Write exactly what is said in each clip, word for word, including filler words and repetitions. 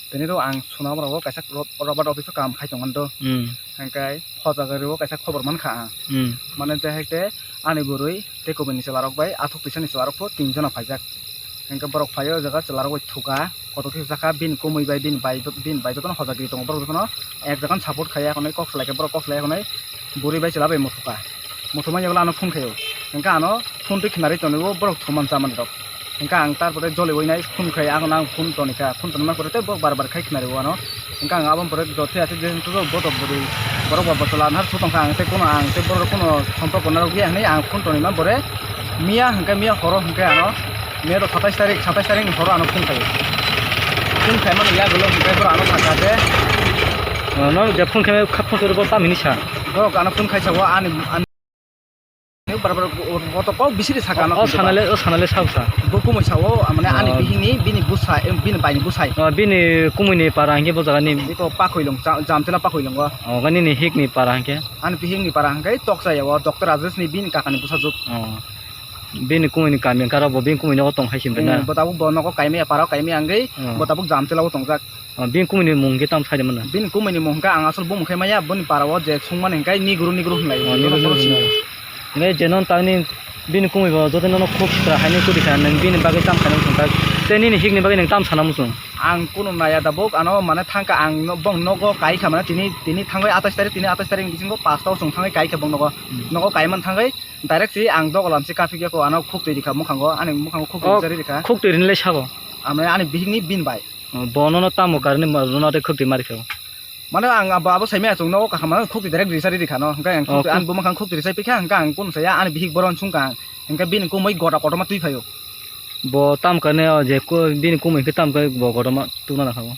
Tini ro ang Sonamara o kaisa ro-, robot office o kam khai tongmani do. Hmm. Hingke o jaga ro kaisa khobor mankha ang. Hmm. Mane je hai te ani bwrwi tei kubuni chwla rok bai athuk twisa ni chwla rok pho tin jona phaijak. Hingke borok phai o jaga chwla rok bai thuka, kotor khe sakha bini kumui bai bini bai, bini bai jotono hojagri tongo borok jotono ek jaga no support khai ya hwnwi kok salai khe borok kok salai ya hwnwi bwrwi bai chwla bai muthuka. Muthumani ulo ano phone khaio. Hingke ano phone twi khnarwi tonwi o borok thuman chamani rok. Hingke ang tarpore joliwi nai phone khai, ang, ang phone tonikha, phone tonima pore tei borok bar bar khai khnarwi o ano. Hingke ang aboni pore jothe aswk je hwnkhe borok bwrwi, borok bo bwsala nahar su tongkha, ang tei kuno, ang tei borok kuno somporko narwkya hwnwi ang phone tonima pore miya hingke miya horo hingke ano miya do satais tarik, satais tarik ni horo ano phone khaio. Phone khaimani yagulo hingke borok ano sakha je, no je phone khe kha phone khe bo tamini sa. Borok ano phone khai sao ani, ani Bar bar o, o to kok bisiri saka ano. O sanale, o sanale sao sa. Bo kumui sao, mane ani bihikni, bini bwsai, em, bini baini bwsai. O, bini kumuini para hingke bo jaga ni. Iko Pakhoilong, Ja-, Jamtila Pakhoilongo. O, gani ni hikni para hingke. Ani bihikni para hingke Tokchaya o, Doctor Rajesh ni bini kakani bwsajwk. O. Bini kumuini kami hingke aro bo bini kumuini nogo tong hai simrina. Bo tabuk bo nogo kaimaya, para o kaimaya hingke, bo tabuk Jamtila o tongjak. O, bini kumui ni mung hingke tamo sai de mano? Bini kumui ni mung hingke ang asol bumung khe maya, boni para o je sungmani hingke niguru niguru hinlai. O, niguru niguru hinlai. Hingke je non tangni bini kumui bo joto nono khuk sitra haini kudi kha, nang bini bagwi tam khaina muchung tak. Tei nini hikni bagwi nang tam sana muchung? Ang kunu naya da bok ano mane thangka ang no-, bong nogo kai kha mane tini, tini thangwi atais tarik, tini atais tarik bisingo pasta o chwng thangwi kai kha bong nogo. Hmm. Nogo kai man thangwi direct si ang dogolam si kaphik ya ko ano khuk twi rikha mukhango, ani mukhango khuk twi rikha. Khuk twi rinle sabo? Amne ani bihikni bin bai. O, bo nono tamo karni ma-, nono de khukti mari kha. Mane ang abo, abo saimaya chwng nogo kaham mane khukti direct risari rikha no. Hingke ang khukti, ang bo makhang khukti risai pikha, hingke ang kun saya ani bihik boron sungka ang. Hingke bini kumui gota kotorma twi phaio. Bo tam karni o je ku-, bini kumui hingke tam karni bo kotorma tuna nakha bo.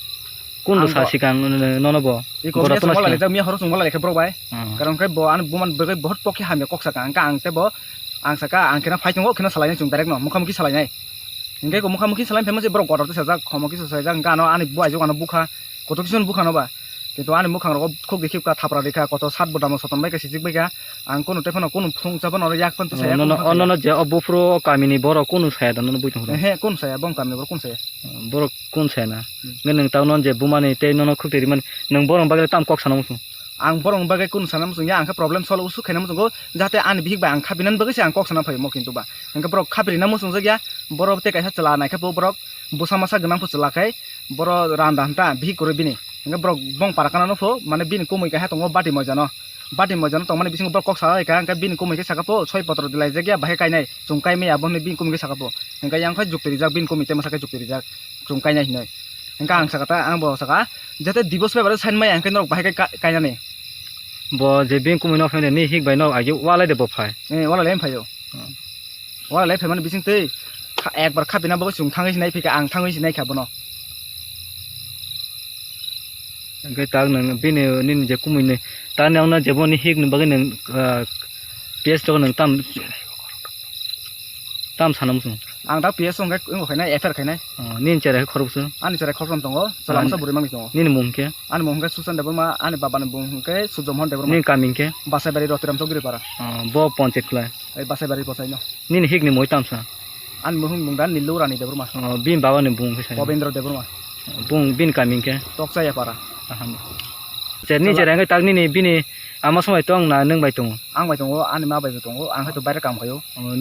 Kun sa sikang nono bo. Iko gota miya tuna chwng wala sikang. Lijak, miya horo chwng wala lekha borok bai. Hmm. Karon khe bo ani buman bagwi bohot pokhe hamya kok saka. Hingke ang tei bo, ang saka ang kheno phai tongo, kheno salainai chwng direct no, mukha mukhi salainai. Hingke ko mukha mukhi salai phaima se borok kotor tisajak, khomo kisa sajak, hingke ano ani buaijok ano bukha, kotor kisa no bukha no ba. Kintu ani mukhang rogo khuk rikhi kha, thapra rikha, kotor sat bodamo soton bai kha, sijik bai kha. Ang kunu tei phano kunu phung cha phano yak phano tisaya. Nono, nono je o buphuru o kamini borok kunu saya da nono bui tong. He, kunu saya, bong kamini borok kunu saya. Borok kunu saya na. Hmm. Nge nang tao non je bumani tei nono khuk twi rimani, nang borok bagwi tam kok sana muchung. Ang borok bagwi kunu sana muchung ya, ang khe problem solve usu khaina muchungo, jate ani bihik bai ang khapinan bagwi se ang kok sana phaio mo kintu ba. Hingke borok khapirina muchungjak ya, borok tei kaisa chwla naikhe bo borok bwsa masa gwnang pho chwla khai, borok randa hanta bihik kwrwi bini. Hingke borok bong para kana nw pho, mane bini kumui kaisa tongo bati moijano. Bati moijano tongmani bisingo borok kok salaikha, hingke bini kumui khe saka pho, soi potro dilaijak ya, bahai kainai, chwng kaimaya, bo hinwi bini kumui khe saka pho. Hingke yang khe jukti rijak, bini kumui tei mwsa khe jukti rijak, chwng kainai hinwi. Hingke ang saka ta, ang bo saka, jate divorce paper sign maya, hingke norok bahai khe ka-, kainani. Bo je bini kumui no phainai, ni hik bai no agi walai de bo phai. Eh, walai le phaio. Hmm. Walai le phaimani bising twi kha-, ekbar khapina bagwi chwng thangwi sinai phika, ang thangwi sinai kha bono. Hingke tak nang bini nini je kumui ni, ta nang na je boni hik ni bagwi nang, ah, P S to nang tam, tam sana muchung. Ang ta P S hingke wngkha khainai, F I R khainai. Oh, nini cherai khoroksa? Ani cherai khoroksa tongo, chwla masa bwrwi manwi tongo. Nini mung khe? Ani mung hingke Susan Debbarma, ani baba ni mung hingke Surjo Mohan Debbarma. Nini kami hingke? Basaibari Rotiram Chowdhury para. Oh, bo ponchek khlai? Ei Basaibari pochaino. Nini hik ni moi tamsa? Ani mung mung dan Nilu Rani Debbarma. Oh, bini baba ni bung khe sai? Pobendra Debbarma. Bung bini kami hingke? Tokchaya para. Aham. Cherni cherai hingke tak nini bini ama somai tong na nwng bai tongo? Ang bai tongo, ani ma bai bo tongo, ang hai to baire kam khaio. Oh,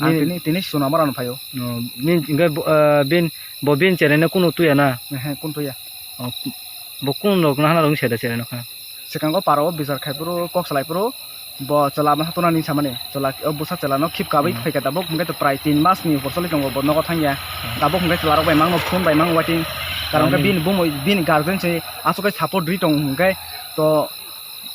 Ang ni- tini, tini Sonamara no phaio. Oh, ni hingke bo, ah, bin, bo bin cherai no kunu tuya na? Ehe, kunu tuya. Oh, bo kunu rok nahana rok ni sai da cherai no kha? Swkango para o bichar khai phuru, kok salai phuru, bo chwla masa tuna ni samani. Chwla, o bwsa chwla no khip kabui phaikha tabuk, hingke to prai tin mas ni upor choli tongo, bo nogo thangya. Tabuk hingke chwla rok bai mangno phone bai mang waiting. Karon khe bini bumui, bini guardian se aswk khe support ri tong hingke to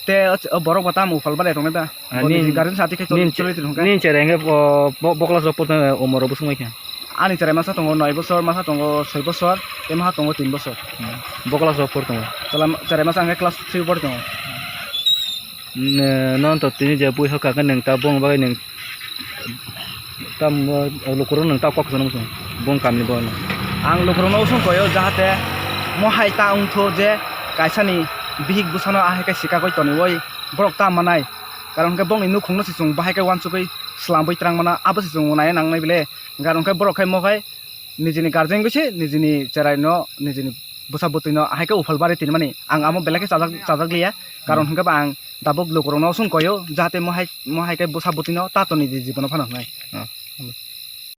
Te o, o borok bo tamo uphal balai tongna da? Ah, bo nini nini, guardian sati khe choli, nini choli tong kha. Nini cherai hingke bo, bo, boklas rok portong, eh, umor rok bwswk mai kha? Ani cherai masa tongo noi bosor, masa tongo soi bosor, tei masa tongo tin bosor. Hmm. Boklas rok por tongo. Chwla, cherai masa hingke class three por tongo. Ne, non to tini je bui hoka khe nwng ta bong bagwi nwng Tamo, o lukurok nwng ta kok sana muchung, bung kamni borok no. Ang lukurok no usung koyo, jahate mo hai ta wngtho je kaisa ni bihik bwsano ahai khe sikagwi toniwi borok ta manai. Karon hwnkhe bongni nukhung no se chwng bahai khe uansugwi swlambwi twlang mano, abo se chwng nai nangnai bile. Karon hwnkhe borok khai mo khai nijini guardian gwi se nijini cherai no nijini bwsa bwtwino hai khe uphal bari tini mani ang amo belai khe chajak chajak liya, karon hwnkhe ba ang tabuk lukurokno song koyo jahate mo hai mo hai khe bwsa bwtwino ta toni di jibono phano hwnwi.